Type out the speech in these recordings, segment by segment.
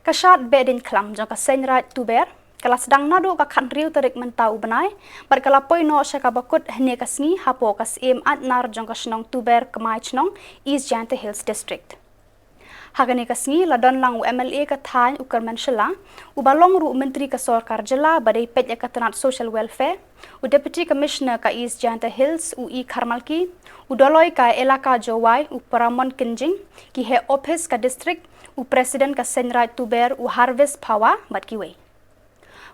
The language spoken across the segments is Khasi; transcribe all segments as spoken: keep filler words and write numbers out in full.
Ka shad Behdeiñkhlam jong ka Seiñraij Tuber ka la sdang naduh ka khathynriew tarik mynta u bnai bad ka la poi noh sha kaba kut hynne ka sngi hapoh ka Syiem Aitnar jong ka shnong Tuber, Kmai Chnong, East Jaintia Hills District. Ha kane ka sngi la don lang u MLA ka thaiñ u Kyrmen Shylla, uba long ruh u Myntri ka Sorkar Jylla ba dei peit ïa ka tnat Social Welfare, u Deputy Commissioner ka East Jaintia Hills u E Kharmalki, u Doloi ka Elaka Jowai u Paramon Kynjing, ki heh ophis ka district, u President ka Seiñraij Tuber u Harvest Phawa bad kiwei.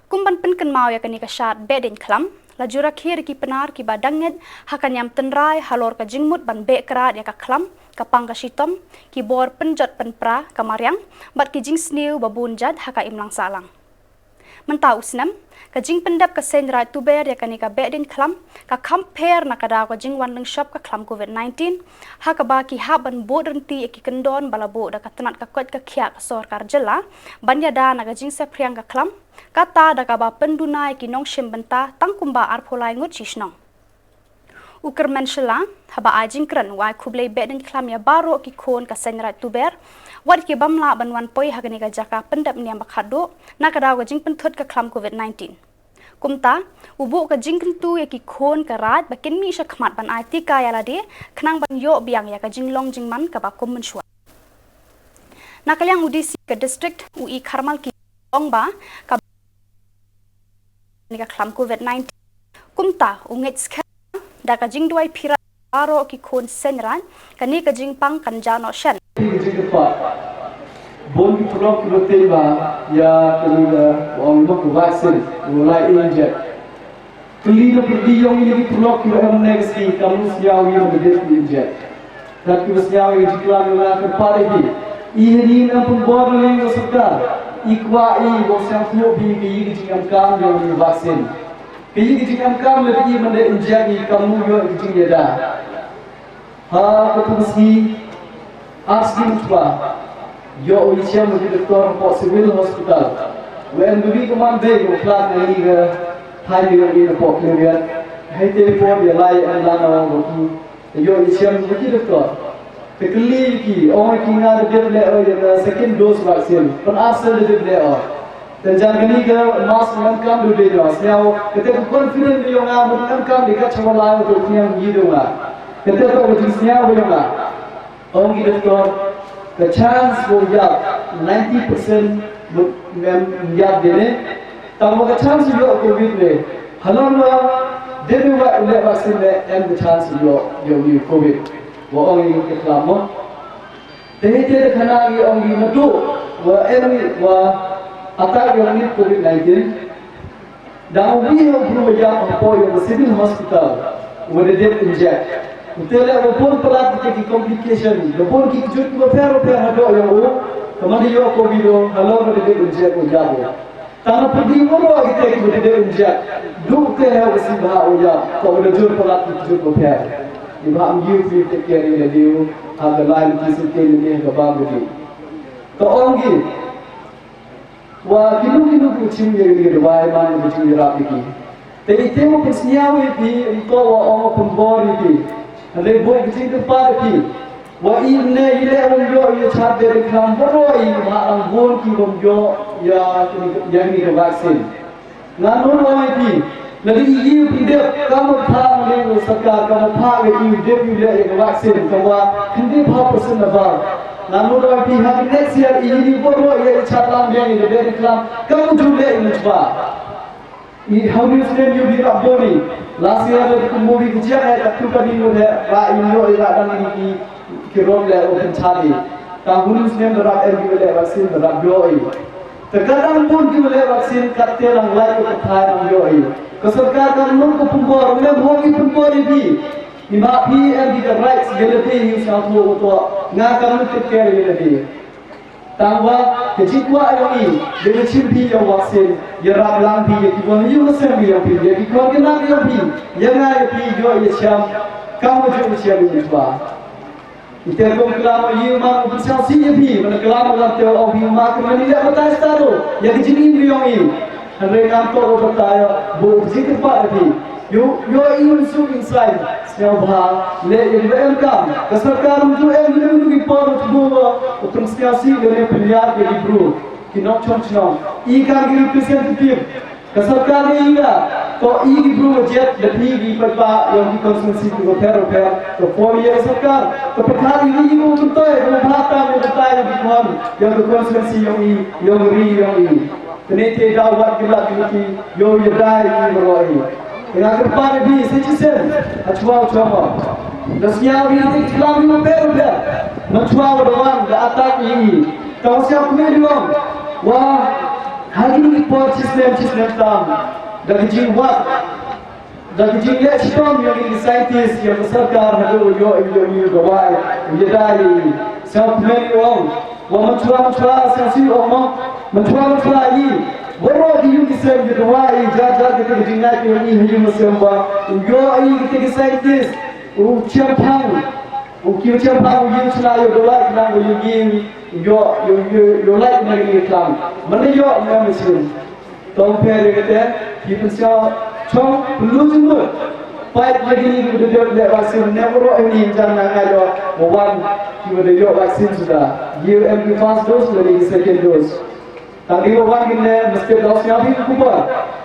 Kum ban pynkynmaw ïa kane ka shad Behdeiñkhlam, la ju rakhe da ki Pnar kiba dang ngeit ha ka niam tynrai halor ka jingmut ban beh krad ïa ka khlam, ka pang ka shitom, ki bor pynjot pynpra, ka mariang bad ki jingsniew ba bun jait ha ka imlang sahlang. Mynta u snem, ka jingpyndep ka Seiñraij Tuber ïa kane ka Behdeiñkhlam ka kham pher na ka daw ka jingwan lyngshop ka khlam Covid nineteen, ha kaba ki hap ban bud rynti ïa ki kyndon ba la buh da ka tnat ka koit ka khiah ka Sorkar Jylla ban ïada na ka jingsaphriang ka khlam, kata da kaba pynduna ïa ki nongshim bynta tang kumba arphew lai ngut shi shnong. U Kyrmen Shylla, haba ai jingkren, u ai khublei Behdeiñkhlam ïa baroh ki khun ka Seiñraij Tuber wat ki bym lah ban wan poi ha kane ka jaka pyndep niam ba khatduh na ka daw ka jingpynthut ka khlam Covid nineteen. Kumta, u buh ka jingkyntu ïa ki khun ka raid ba kin mih shakhmat ban ai tika ïa lade khnang ban ïoh biang ïa ka jinglong jingman kaba kum mynshuwa. Na ka liang u DC ka district u E Kharmalki, ong ba ka, kane ka khlam Covid nineteen, kumta u ngeit skhem da ka jingduwai pyrshah baroh ki khun Seiñraij, kane ka jingpang kan jah noh shen. Ki jingkyrpad, bun ki paralok ki ba tip ba ïa kane ka, ong ba ka vaccine u lai inject. Kylli na pyrdi ïong ïa ki paralok kiba em ne ka sngi, kam sngewbha ïa ka date ki inject. Kat kiba sngewbha ïa ka jingklam ïa nga, kyrpad ïa ki, i ha ïing, em pynbor ïa ka sorkar, i kwah i ba sngewthuh bha ïa ka jingem kam ïa ka vaccine. Ka ïa ka jingem kam lada i mynta inject i, kam ïoh ïa ka jingïada. Ha kata ka sngi, ar sngi mynta, ïoh u ïashem u doktor hapoh Civil Hospital. Wen u dei ka man dei u khlad na ïing ka thaiñ ïa u hapoh Khliehriat. Hei te por ïa lai em lang u tu. Ïoh u ïashem u doktor. Te kylli ki, ong ki, nga da dep leh ïa ka second dose vaccine. Pyn-ar sien da dep leh ïa. Te jan kane ka mask ngam kam du dei noh. Sngewbha, kata ka confident ïa nga, mut ngam kam dei ka chawalai u tu, ngam ïa du nga. Kata ka jingsngewbha ïa nga. Ong ki doktor, ka chance ba u ïap ninety percent mut ngam ïap de ne. Tang ba ka chance u ïoh Covid ne. Halor ba dei ne wat u leh vaccine ne, em ka chance u ïoh, ïoh u Covid. Ba ong ïa ka khlam mo. Te hi te da khana ngi ong ngi naduh wa em wa attack ïa ngi Covid nineteen. Da u wi ha u bru wa ïap hapoh ïa ka Civil Hospital wa da dep inject. U te leh wa bun palat ki, ki complication, da bun ki kjut ki wa pher wa pher haduh ïa u. Ka man da ïoh Covid u, halor wa da dep inject wa ïap u. Tang na pyrdi baroh kita kiba dei dei inject. Duk te ha u sibha u ïap, ka u da jur palat ki jur ba pher. Iba am ïu ki te keri na diu, ha ka lai ki su keri ni ha ka bam ki. Ka ong ki, wa kinu kinu ki chim ïa ki dawai man ki chim ïa rap ki. Te ite u pynsngew ïa ki, ito wa ong pynbor ïa ki. Hynrei bun ki chim kyrpad ïa ki. Wa i ne i leh wym ïoh ïa shad Behdeiñkhlam baroh i, ba ang bun ki bym ïoh ïa, ïa kane ka vaccine. Nga nud ong ïa phi, lada i i u pyndep, kam u phah ïa u sorkar, kam u phah ïa i u dep u leh ïa ka vaccine, ka wa khyndiat phaw percent na bar. Nga nud ong ïa phi, ha ka next year i i baroh ïa i shad lang biang ïa ka Behdeiñkhlam, kam u ju leh ïa i mynshwa. I ha u snem ïoh bi rap bor i. Last year da kum movie ka jiak hai, ka tu ka ding ïoh hai, ba i ïoh i rap dang i ki, ki rot leh u pynchad i. Tang ha u snem da rap em ki leh vaccine da rap ïoh i. Te ka dang bun ki leh vaccine, kat te dang lai ko ka thai dang ïoh i. Ka sorkar kan nud ko pynbor, ne mo ki pynbor i bi. I ma phi em ki ka rights, ïa lade i sa ko to. Nga kan nud te care ïa lade. Tang ba, ka jingkwah ïa ngi, ïa ka chim phi ïa u vaccine, ïa rap lang phi, ïa ki bun ïa u seng ïa phi, ïa ki kwah ki nak ïa phi, ïa nga ïa phi, ïoh ïa shem, kam u ju ïa shem ïa u chwa. Ite kum klam ïa u ma u bynsiaw si ïa phi, man klam lam te u ong phi ma ka mani ïa batai stado, ïa ka jingim ïa ngi. Hynrei ngam tok u batai, bu u jingkyrpad ïa phi. Ïoh, ïoh i un suk inside, sngewbha, leh ïa kiba em kam. Ka sorkar ruh em ïa ki por ruh, u pynsngewsih ïa ki pynïar ïa ki bru. Ki nongchong chnong, i kam ki representative. Ka sorkar ne i la, to i ki bru jiat da phi ki paidbah yong ki constituency ki bapher bapher. To poi ya ka sorkar, to pynthar i ki bru kyntoi, bru bha tam ya ka tai ya ki khon, yong ki constituency yong i, yong ri yong i. Kane te daw wat ki lad ki ki, yo ya dai i maroi. Nga kyrpad ïa phi sa shisien, ha chwa u chwa. Da sñiaw ri ri klam ri bapher bapher. Mynchwa wa da wan da attack ïa i. Ka wa sñiaw kmen ri ong. Wa ha kini ki por chisnem chisnem tam. Da ka jingwad. Da ka jingleh shitom ïa ki scientist ïa ka sorkar haduh ïoh ïoh ïoh dawai. Ïa dai. Sñiaw kmen ri ong. Wa mynchwa mynchwa sñiaw sih ong mo. Mynchwa mynchwa i. Waroh ki ïoh ki sem ïa dawai jar jar kita ki jingleh ki ïoh i ha ïoh ma sem ba. Ïoh i kita ki scientist. U chiam phang. U ki chiam phang u ïoh chna ïoh dawai khnang u ïoh ging. Ïoh ïoh ïoh ïoh lai khnang ïoh klam. Mynne ïoh ma machine. Tang pher ïa kata, ki pynshai chong pynlut jingmut. Pait ïa kine ki dep leh vaccine ne waroh ïa kine jan na ngai lo, wa wan ki wa da ïoh vaccine suda. Ki em ki first dose lane ki second dose. Tang ki wa wan kine mesti da sñiaw phi ki khubor.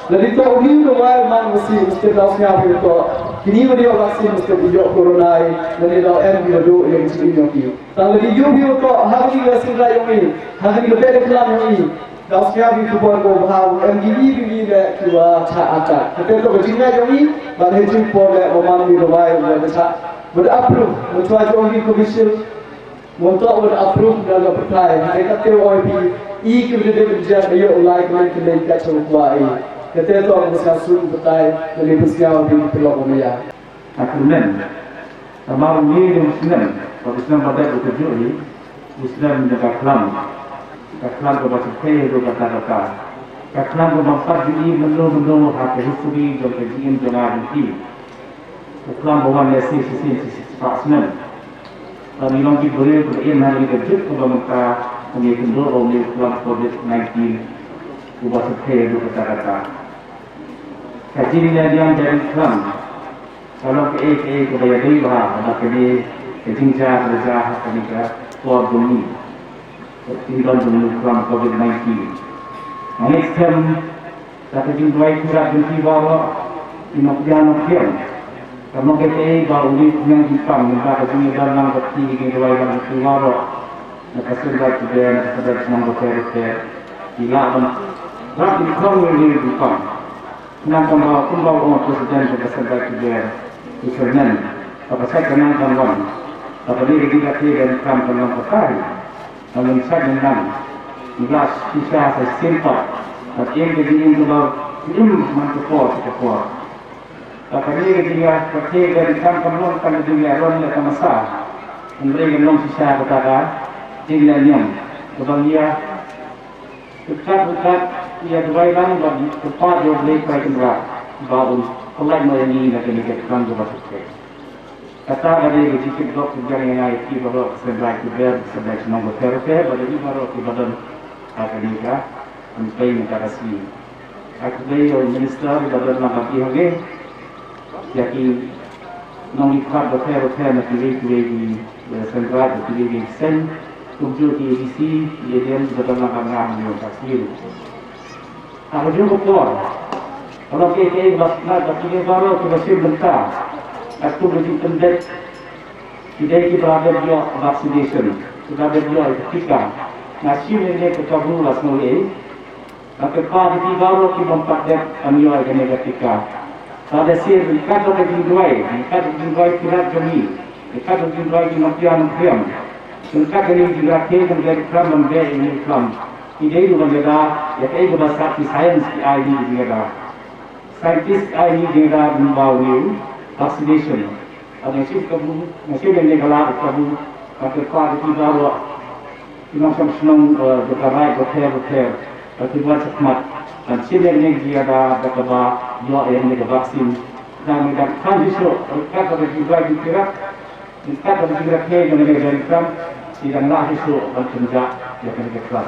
Lane to uni u dawai man mesti mesti da sñiaw phi to. Kine wa da ïoh vaccine mesti da ïoh corona i, lane da em ki wa da ïoh ki ïoh ki. Tang lane ïoh phi to, ha kine ki vaccine da ïoh i, ha kine ki bad klam ïoh i. Daw sñiaw ki khubor ko bha u M D E ki ni le ki wa cha ata. Kata to ka jingngeit jong i, ban hei jingpor le wa man ni dawai wa da cha. Wa da approve, wa chwa jong i Covishield. Wa to wa da approve da ka pyrthai. Hynrei kata wa oi phi, i ki wa da dei ka jia ka ïoh u lai ka lai ka lai ka cha wa i. Kata to ka sa su pyrthai, ka lai pyrsiaw di pyrlok wa maya. Ka kyrmen. Namar une u dei u snem, bad u snem ba dep u kyrjuh hi, u snem jong ka khlam. Ka khlam kaba pyrthei haduh katta katta. Ka khlam kaba ym pat ju ïohi mynno mynno ha ka history jong ka jingim jong nga jong phi. U khlam ba wan lehse shisien shi spah snem. Bad ngi long ki briew kiba im ha kane ka juk kaba mynta, ngi kynduh ba une u khlam covid nineteen uba pyrthei haduh katta katta. Ka jingïalam jong u khlam. Ka long kaei kaei kaba ïadei bha bad kane ka jingjia kaba jia ha kane ka por jong ngi. Ka jingdon jong u khlam covid nineteen. Nga ngeit skhem da ka jingduwai khyrwit jong phi baroh, ki nongpdiang nongpdiang. Ka long kaei kaei ba u dei u khñiang jingpang, mynta ka jingïadon lang bad phi, ka jingduwai lang bad phi baroh. Na ka seng Rai Khuber, na ka seng Rai Chnong bapher bapher. Ki lah ban rah ki khong u dei u jingpang. Nang kumba, kumba u ong President ka seng Rai Khuber, u chairman, ka ba sait ka nang kan wan, ka ba dei ka dei ka thie kan kan kan wan ka kai, ka wan sait kan nang, ngi la shisha sa sien pat, ka ïeng ka jingim ka ba im man ka por, ka por. Ka ba dei ka dei ka thie kan kan kan wan kan dei ka ron le ka masa, kan dei kan long shisha ka ta ka, dei ka niam, ka ba ngi ïa, Ryngkat ryngkat ïa duwai lang bad kyrpad ïa U Blei Trai Kynrad ba un pynlait noh ïa ngi na kane ka khlam kaba sukses. Kata ka dei ka jingtip dok jong nga ïa phi baroh, seng Rai Khuber, seng Rai Chnong bapher bapher, bad ïa phi baroh kiba don ha kane ka campaign ka rasi. Rai Khuber ïa u minister ba don lang ha phi hangne. Ïa ki nongdukha bapher bapher na kiwei kiwei ki, eh, seng Rai, na kiwei ki seng, kumjuh ki A D C, ki A D M, kiba don lang ha nga ha ngi ka sien. Ha ka jong ka por, ka long kaei kaei kaba sngewtynnat ba kine baroh kiba shim bynta. Katkum ka jingpynbeit, ki dei kiba la dep ïoh vaccination, kiba la dep ïoh ïa ka tika. Nga shim ïa kane ka kabu la sngewlei. Nga kyrpad ïa phi baroh ki bym pat dep ban ïoh ïa kane ka tika. Sa da shisien ryngkat bad ka jingduwai, ryngkat bad ka jingduwai phi rat jong ngi, ryngkat bad ka jingduwai ki nongpdiang nongpdiang, ryngkat bad ka jingrakhe jong ka khlam ban beh ïa ka khlam. Ki dei ruh ban ïada ïa kaei kaba sah ki science ki ai ïa ka jingïada. Scientist ki ai ïa ka jingïada ban bau ïa u vaccination. Bad nga shim kabu, nga shim ïa kane ka lad kabu, nga kyrpad ïa phi baroh, ki nongshong shnong, eh, jong ka Rai bapher bapher, bad ki wan shakhmat ban shim ïa kane ka jingïada da kaba ïoh ïa kane ka vaccine. Khnang ba dang kham shisha, ryngkat bad ka jingduwai jingpyrkhat, ryngkat bad ka jingrakhe jong kane ka jingkhlam, ki dang lah shisha ban pynjah ïa kane ka khlam.